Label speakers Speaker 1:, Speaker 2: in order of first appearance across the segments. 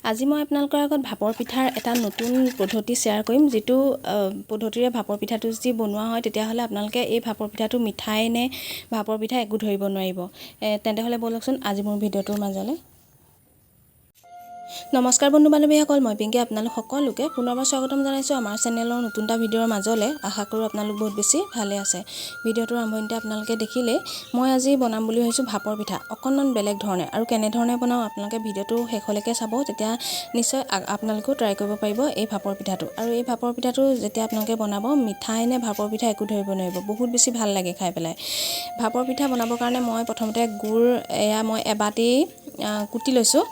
Speaker 1: আজি মই আপোনালোকৰ আগত ভাপৰ পিঠাৰ এটা নতুন পদ্ধতি শ্বেয়াৰ কৰিম। যিটো পদ্ধতিৰে ভাপৰ পিঠাটো যদি বনোৱা হয়, তেতিয়াহ'লে আপোনালোকে এই ভাপৰ পিঠাটো মিঠাই নে ভাপৰ পিঠা একো ধৰিব নোৱাৰিব। তেন্তে হ'লে ব'লকচোন আজি মোৰ ভিডিঅ'টোৰ মাজলৈ। নমস্কাৰ বন্ধু বান্ধৱীসকল, মই পিংকি আপোনালোক সকলোকে পুনৰবাৰ স্বাগতম জনাইছোঁ আমাৰ চেনেলৰ নতুন এটা ভিডিঅ'ৰ মাজলৈ। আশা কৰোঁ আপোনালোক বহুত বেছি ভালে আছে। ভিডিঅ'টোৰ আৰম্ভণিতে আপোনালোকে দেখিলেই মই আজি বনাম বুলি ভাবিছোঁ ভাপৰ পিঠা, অকণমান বেলেগ ধৰণে। আৰু কেনেধৰণে বনাওঁ আপোনালোকে ভিডিঅ'টো শেষলৈকে চাব, তেতিয়া নিশ্চয় আপোনালোকেও ট্ৰাই কৰিব পাৰিব এই ভাপৰ পিঠাটো। আৰু এই ভাপৰ পিঠাটো যেতিয়া আপোনালোকে বনাব, মিঠাই নে ভাপৰ পিঠা একো ধৰিব নোৱাৰিব, বহুত বেছি ভাল লাগে খাই পেলাই। ভাপৰ পিঠা বনাবৰ কাৰণে মই প্ৰথমতে গুড় এয়া মই এবাতি কুটি লৈছোঁ।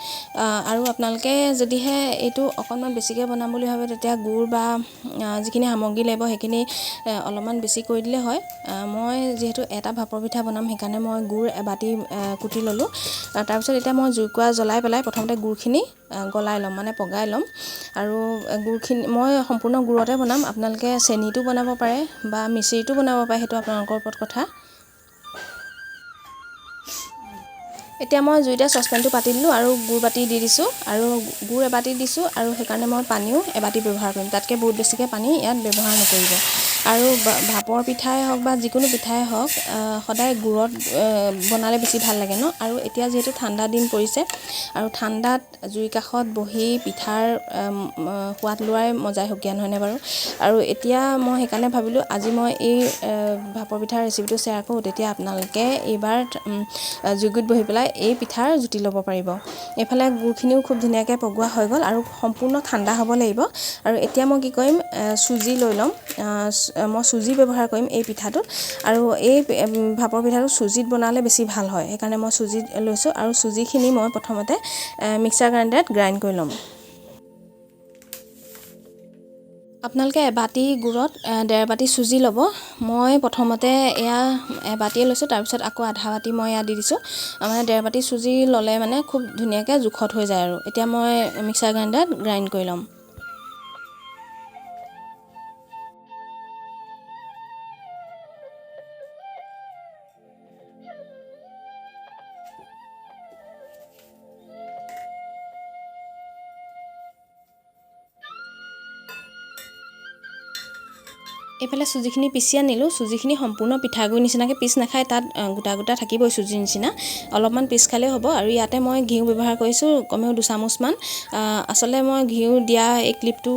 Speaker 1: আৰু আপোনালোকে যদিহে এইটো অকণমান বেছিকৈ বনাম বুলি ভাবে, তেতিয়া গুড় বা যিখিনি সামগ্ৰী লাগিব সেইখিনি অলপমান বেছি কৰি দিলে হয়। মই যিহেতু এটা ভাপৰ পিঠা বনাম, সেইকাৰণে মই গুড় এবাতি কুটি ল'লোঁ। তাৰপিছত এতিয়া মই জুইকুৰা জ্বলাই পেলাই প্ৰথমতে গুড়খিনি গলাই ল'ম, মানে পগাই ল'ম। আৰু গুড়খিনি মই সম্পূৰ্ণ গুড়তে বনাম। আপোনালোকে চেনিটো বনাব পাৰে বা মিচিৰিটো বনাব পাৰে, সেইটো আপোনালোকৰ ওপৰত কথা। এতিয়া মই জুইতে চচপেনটো পাতি দিলোঁ আৰু গুড় বাতি দি দিছোঁ। আৰু গুড় এবাতি দিছোঁ আৰু সেইকাৰণে মই পানীও এবাতি ব্যৱহাৰ কৰিম, তাতকৈ বহুত বেছিকৈ পানী ইয়াত ব্যৱহাৰ নকৰিব। আৰু ভাপৰ পিঠাই হওক বা যিকোনো পিঠাই হওক, সদায় গুড়ত বনালে বেছি ভাল লাগে ন। আৰু এতিয়া যিহেতু ঠাণ্ডা দিন পৰিছে, আৰু ঠাণ্ডাত জুইৰ কাষত বহি পিঠাৰ সোৱাদ লোৱাই মজাই সুকীয়া, নহয়নে বাৰু? আৰু এতিয়া মই সেইকাৰণে ভাবিলোঁ আজি মই এই ভাপৰ পিঠাৰ ৰেচিপিটো শ্বেয়াৰ কৰোঁ, তেতিয়া আপোনালোকে এইবাৰ জুইগুৰিত বহি পেলাই এই পিঠাৰ জুতি ল'ব পাৰিব। এইফালে গুড়খিনিও খুব ধুনীয়াকৈ পগোৱা হৈ গ'ল আৰু সম্পূৰ্ণ ঠাণ্ডা হ'ব লাগিব। আৰু এতিয়া মই কি কৰিম, চুজি লৈ ল'ম। মই চুজি ব্যৱহাৰ কৰিম এই পিঠাটোত। আৰু এই ভাপৰ পিঠাটো চুজিত বনালে বেছি ভাল হয়, সেইকাৰণে মই চুজি লৈছোঁ। আৰু চুজিখিনি মই প্ৰথমতে মিক্সাৰ গ্ৰাইণ্ডাৰত গ্ৰাইণ্ড কৰি ল'ম। আপোনালোকে এবাতি গুড়ত ডেৰ বাতি চুজি ল'ব। মই প্ৰথমতে এয়া এবাতিয়ে লৈছোঁ, তাৰপিছত আকৌ আধা বাতি মই ইয়াত দি দিছোঁ। মানে ডেৰ বাতি চুজি ল'লে মানে খুব ধুনীয়াকৈ জোখত হৈ যায়। আৰু এতিয়া মই মিক্সাৰ গ্ৰাইণ্ডাৰত গ্ৰাইণ্ড কৰি ল'ম। এইফালে চুজিখিনি পিচি আনিলোঁ। চুজিখিনি সম্পূৰ্ণ পিঠাগুড়িৰ নিচিনাকৈ পিচ নাখায়, তাত গোটা গোটা থাকিবই চুজিৰ নিচিনা, অলপমান পিচ খালেও হ'ব। আৰু ইয়াতে মই ঘিউ ব্যৱহাৰ কৰিছোঁ কমেও দুচামুচমান। আচলতে মই ঘিউ দিয়া এই ক্লিপটো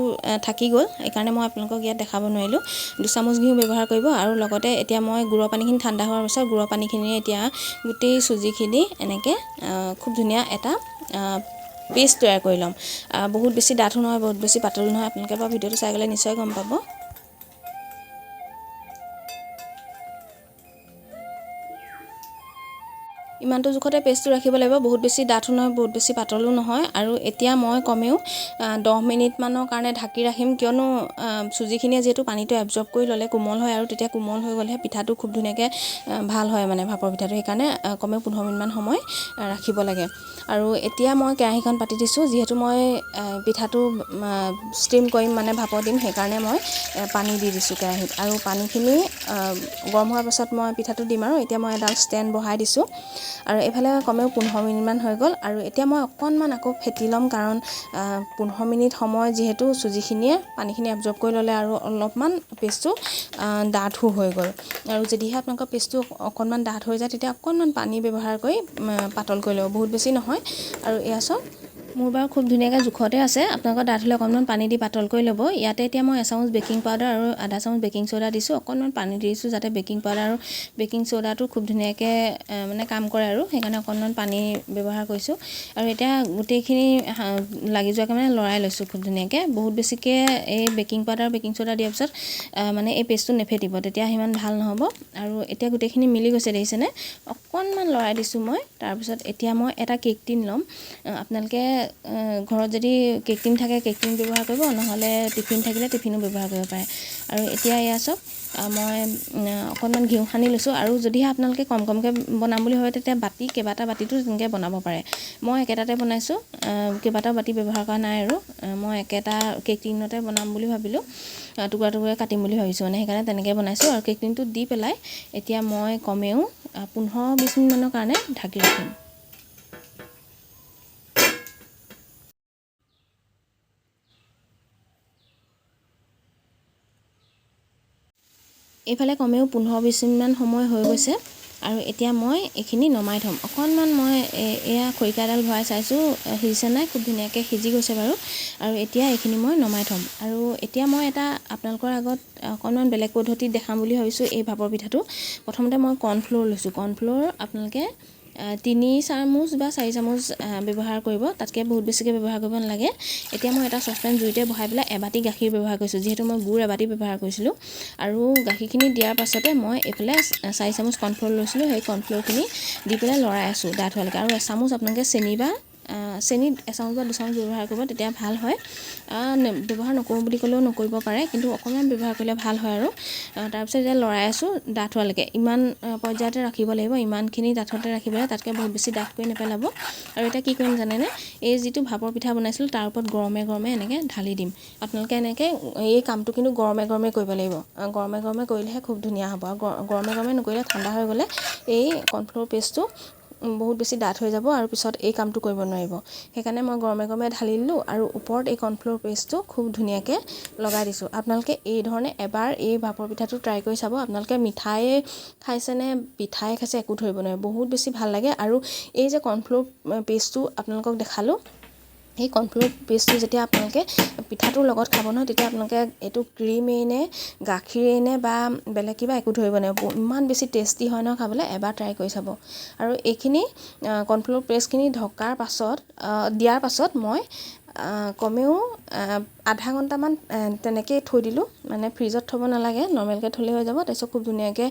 Speaker 1: থাকি গ'ল, সেইকাৰণে মই আপোনালোকক ইয়াত দেখাব নোৱাৰিলোঁ। দুচামুচ ঘিউ ব্যৱহাৰ কৰিব। আৰু লগতে এতিয়া মই গুড়ৰ পানীখিনি ঠাণ্ডা হোৱাৰ পিছত গুড়ৰ পানীখিনিৰে এতিয়া গোটেই চুজিখিনি এনেকৈ খুব ধুনীয়া এটা পেষ্ট তৈয়াৰ কৰি ল'ম। বহুত বেছি ডাঠো নহয়, বহুত বেছি পাতলো নহয়। আপোনালোকে বাৰু ভিডিঅ'টো চাই গ'লে নিশ্চয় গম পাব। ইমানটো জোখতে পেষ্টটো ৰাখিব লাগিব, বহুত বেছি ডাঠো নহয়, বহুত বেছি পাতলো নহয়। আৰু এতিয়া মই কমেও 10 মিনিটমানৰ কাৰণে ঢাকি ৰাখিম, কিয়নো চুজিখিনিয়ে যিহেতু পানীটো এবজৰ্ব কৰি ল'লে কোমল হয়, আৰু তেতিয়া কোমল হৈ গ'লেহে পিঠাটো খুব ধুনীয়াকৈ ভাল হয়, মানে ভাপৰ পিঠাটো। সেইকাৰণে কমেও 15 মিনিটমান সময় ৰাখিব লাগে। আৰু এতিয়া মই কেৰাহীখন পাতি দিছোঁ। যিহেতু মই পিঠাটো ষ্টিম কৰিম, মানে ভাপত দিম, সেইকাৰণে মই পানী দি দিছোঁ কেৰাহীত। আৰু পানীখিনি গৰম হোৱাৰ পাছত মই পিঠাটো দিম। আৰু এতিয়া মই এডাল ষ্টেণ্ড বহাই দিছোঁ। আৰু এইফালে কমেও 15 মিনিটমান হৈ গ'ল। আৰু এতিয়া মই অকণমান আকৌ ফেটি ল'ম, কাৰণ 15 মিনিট সময় যিহেতু চুজিখিনিয়ে পানীখিনি এবজৰ্ব কৰি ল'লে আৰু অলপমান পেষ্টটো ডাঠো হৈ গ'ল। আৰু যদিহে আপোনালোকৰ পেষ্টটো অকণমান ডাঠ হৈ যায়, তেতিয়া অকণমান পানী ব্যৱহাৰ কৰি পাতল কৰি ল'ব, বহুত বেছি নহয়। আৰু এয়া চাওক, মোৰ বাৰু খুব ধুনীয়াকৈ জোখতে আছে। আপোনালোকৰ ডাঠ হ'লে অকণমান পানী দি পাতল কৰি ল'ব। ইয়াতে এতিয়া মই এচামুচ বেকিং পাউডাৰ আৰু আধা চামুচ বেকিং চ'ডা দিছোঁ। অকণমান পানী দি দিছোঁ যাতে বেকিং পাউডাৰ আৰু বেকিং চ'ডাটো খুব ধুনীয়াকৈ মানে কাম কৰে, আৰু সেইকাৰণে অকণমান পানী ব্যৱহাৰ কৰিছোঁ। আৰু এতিয়া গোটেইখিনি লাগি যোৱাকৈ মানে লৰাই লৈছোঁ খুব ধুনীয়াকৈ। বহুত বেছিকৈ এই বেকিং পাউডাৰ আৰু বেকিং চ'ডা দিয়াৰ পিছত মানে এই পেষ্টটো নেফেটিব, তেতিয়া সিমান ভাল নহ'ব। আৰু এতিয়া গোটেইখিনি মিলি গৈছে, দেখিছেনে? অকণমান লৰাই দিছোঁ মই। তাৰপিছত এতিয়া মই এটা কেক টিন ল'ম। আপোনালোকে ঘৰত যদি কেক টিন থাকে কেক টিন ব্যৱহাৰ কৰিব, নহ'লে টিফিন থাকিলে টিফিনো ব্যৱহাৰ কৰিব পাৰে। আৰু এতিয়া এয়া চাওক, মই অকণমান ঘিউ সানি লৈছোঁ। আৰু যদিহে আপোনালোকে কম কমকৈ বনাম বুলি ভাবে, তেতিয়া কেইবাটা বাতিতো তেনেকৈ বনাব পাৰে। মই একেটাতে বনাইছোঁ, কেইবাটাও বাতি ব্যৱহাৰ কৰা নাই। আৰু মই একেটা কেক টিনতে বনাম বুলি ভাবিলোঁ, টুকুৰা টুকুৰা কাটিম বুলি ভাবিছোঁ, মানে সেইকাৰণে তেনেকৈ বনাইছোঁ। আৰু কেক টিনটোত দি পেলাই এতিয়া মই কমেও 15-20 মিনিটমানৰ কাৰণে ঢাকি ৰাখিম। এইফালে কমেও 15-20 মিনিটমান সময় হৈ গৈছে আৰু এতিয়া মই এইখিনি নমাই থ'ম। অকণমান মই এয়া খৰিকা এডাল ভৰাই চাইছোঁ সিজিছে নাই, খুব ধুনীয়াকৈ সিজি গৈছে বাৰু। আৰু এতিয়া এইখিনি মই নমাই থ'ম। আৰু এতিয়া মই এটা আপোনালোকৰ আগত অকণমান বেলেগ পদ্ধতিত দেখাম বুলি ভাবিছোঁ এই ভাপৰ পিঠাটো। প্ৰথমতে মই কৰ্ণফ্ল'ৰ লৈছোঁ। কৰ্ণফ্ল'ৰ আপোনালোকে 3 চামুচ বা 4 চামুচ ব্যৱহাৰ কৰিব, তাতকৈ বহুত বেছিকৈ ব্যৱহাৰ কৰিব নালাগে। এতিয়া মই এটা চচপেন জুইতে বহাই পেলাই এবাটি গাখীৰ ব্যৱহাৰ কৰিছোঁ, যিহেতু মই গুড় এবাটি ব্যৱহাৰ কৰিছিলোঁ। আৰু গাখীৰখিনি দিয়াৰ পাছতে মই এইফালে 4 চামুচ কৰ্ণফ্ল'ৰ লৈছিলোঁ, সেই কৰ্ণফ্ল'ৰখিনি দি পেলাই লৰাই আছোঁ ডাঠ হোৱালৈকে। আৰু এচামুচ আপোনালোকে চেনি বা চেনি এচামুচ বা 2 চামুচ ব্যৱহাৰ কৰিব, তেতিয়া ভাল হয়। ব্যৱহাৰ নকৰোঁ বুলি ক'লেও নকৰিব পাৰে, কিন্তু অকণমান ব্যৱহাৰ কৰিলে ভাল হয়। আৰু তাৰপিছত এতিয়া লৰাই আছোঁ ডাঠ হোৱালৈকে। ইমান পৰ্যায়তে ৰাখিব লাগিব, ইমানখিনি ডাঠতে ৰাখিব লাগিব, তাতকৈ বহুত বেছি ডাঠ কৰি নেপেলাব। আৰু এতিয়া কি কৰিম জানেনে, এই যিটো ভাপৰ পিঠা বনাইছিলোঁ তাৰ ওপৰত গৰমে গৰমে এনেকৈ ঢালি দিম। আপোনালোকে এনেকৈ এই কামটো কিন্তু গৰমে গৰমে কৰিব লাগিব, গৰমে গৰমে কৰিলেহে খুব ধুনীয়া হ'ব। আৰু গৰমে গৰমে নকৰিলে ঠাণ্ডা হৈ গ'লে এই কৰ্ণফ্ল'ৰ পেষ্টটো বহুত বেছি ডাঠ হৈ যাব আৰু পিছত এই কামটো কৰিব নোৱাৰিব। সেইকাৰণে মই গৰমে গৰমে ঢালি দিলোঁ আৰু ওপৰত এই কৰ্ণফ্ল'ৰ পেষ্টটো খুব ধুনীয়াকৈ লগাই দিছোঁ। আপোনালোকে এই ধৰণে এবাৰ এই ভাপৰ পিঠাটো ট্ৰাই কৰি চাব। আপোনালোকে মিঠায়ে খাইছে নে পিঠায়ে খাইছে একো ধৰিব নোৱাৰিব, বহুত বেছি ভাল লাগে। আৰু এই যে কৰ্ণফ্ল'ৰ পেষ্টটো আপোনালোকক দেখালোঁ, সেই কৰ্ণফ্ল'ৰ পেষ্টটো যেতিয়া আপোনালোকে পিঠাটোৰ লগত খাব নহয়, তেতিয়া আপোনালোকে এইটো ক্ৰীমেই নে গাখীৰেই নে বা বেলেগ কিবা একো ধৰিব নোৱাৰিব, ইমান বেছি টেষ্টি হয় নহয় খাবলৈ, এবাৰ ট্ৰাই কৰি চাব। আৰু এইখিনি কৰ্ণফ্ল'ৰ পেষ্টখিনি ঢকাৰ পাছত দিয়াৰ পাছত মই কমেও আধা ঘণ্টামান তেনেকৈয়ে থৈ দিলোঁ, মানে ফ্ৰিজত থ'ব নালাগে, নৰ্মেলকৈ থ'লেই হৈ যাব। তাৰপিছত খুব ধুনীয়াকৈ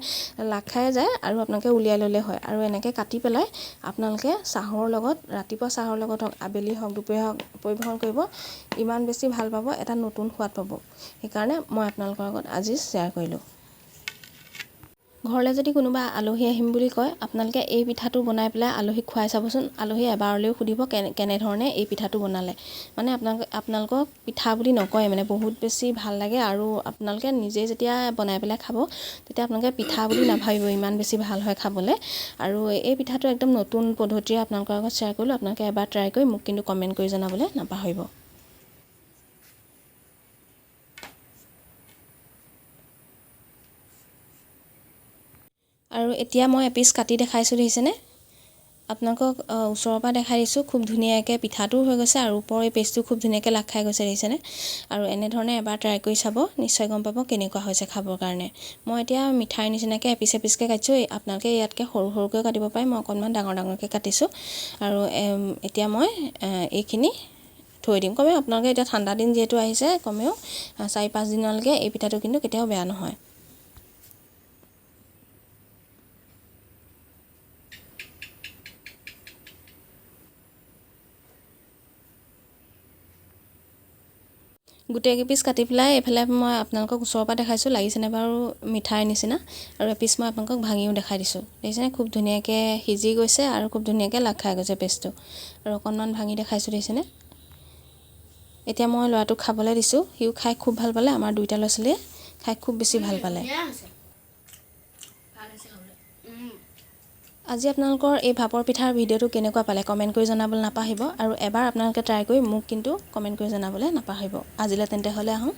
Speaker 1: লাগ খাই যায় আৰু আপোনালোকে উলিয়াই ল'লে হয়। আৰু এনেকৈ কাটি পেলাই আপোনালোকে চাহৰ লগত, ৰাতিপুৱা চাহৰ লগত হওক, আবেলি হওক, দুপৰীয়া হওক, পৰিৱেশন কৰিব, ইমান বেছি ভাল পাব, এটা নতুন সোৱাদ পাব। সেইকাৰণে মই আপোনালোকৰ আগত আজি শ্বেয়াৰ কৰিলোঁ। ঘৰলৈ যদি কোনোবা আলহী আহিম বুলি কয়, আপোনালোকে এই পিঠাটো বনাই পেলাই আলহীক খুৱাই চাবচোন। আলহী এবাৰলৈও সুধিব কেনেধৰণে এই পিঠাটো বনালে, মানে আপোনালোকক পিঠা বুলি নকয়, মানে বহুত বেছি ভাল লাগে। আৰু আপোনালোকে নিজে যেতিয়া বনাই পেলাই খাব তেতিয়া আপোনালোকে পিঠা বুলি নাভাবিব, ইমান বেছি ভাল হয় খাবলৈ। আৰু এই পিঠাটো একদম নতুন পদ্ধতিৰে আপোনালোকৰ আগত শ্বেয়াৰ কৰিলোঁ। আপোনালোকে এবাৰ ট্ৰাই কৰি মোক কিন্তু কমেণ্ট কৰি জনাবলৈ নাপাহৰিব। আৰু এতিয়া মই এপিচ কাটি দেখাইছোঁ, দেখিছেনে? আপোনালোকক ওচৰৰ পৰা দেখাই দিছোঁ। খুব ধুনীয়াকৈ পিঠাটোও হৈ গৈছে আৰু ওপৰৰ এই পেষ্টটো খুব ধুনীয়াকৈ লাগ খাই গৈছে, দেখিছেনে? আৰু এনেধৰণে এবাৰ ট্ৰাই কৰি চাব, নিশ্চয় গম পাব কেনেকুৱা হৈছে খাবৰ কাৰণে। মই এতিয়া মিঠাইৰ নিচিনাকৈ এপিচ এপিচকৈ কাটিছোঁ, আপোনালোকে ইয়াতকৈ সৰু সৰুকৈ কাটিব পাৰে, মই অকণমান ডাঙৰ ডাঙৰকৈ কাটিছোঁ। আৰু এতিয়া মই এইখিনি থৈ দিম। কমেও আপোনালোকে এতিয়া ঠাণ্ডা দিন যিহেতু আহিছে, কমেও 4-5 দিনলৈকে এই পিঠাটো কিন্তু কেতিয়াও বেয়া নহয়। গোটেই কেইপিচ কাটি পেলাই এইফালে মই আপোনালোকক ওচৰৰ পৰা দেখাইছোঁ, লাগিছেনে বাৰু মিঠাইৰ নিচিনা। আৰু এপিচ মই আপোনালোকক ভাঙিও দেখাই দিছোঁ, দেখিছেনে? খুব ধুনীয়াকৈ সিজি গৈছে আৰু খুব ধুনীয়াকৈ লাগ খাই গৈছে পেষ্টটো। আৰু অকণমান ভাঙি দেখাইছোঁ, দেখিছেনে? এতিয়া মই ল'ৰাটোক খাবলৈ দিছোঁ, সিও খাই খুব ভাল পালে। আমাৰ দুইটা ল'ৰা ছোৱালীয়ে খাই খুব বেছি ভাল পালে। আজি আপোনালোকৰ এই ভাপৰ পিঠাৰ ভিডিঅ'টো কেনেকুৱা পালে কমেণ্ট কৰি জনাবলৈ নাপাহৰিব। আৰু এবাৰ আপোনালোকে ট্ৰাই কৰি মোক কিন্তু কমেণ্ট কৰি জনাবলৈ নাপাহৰিব। আজিলৈ তেন্তে হ'লে আহোঁ।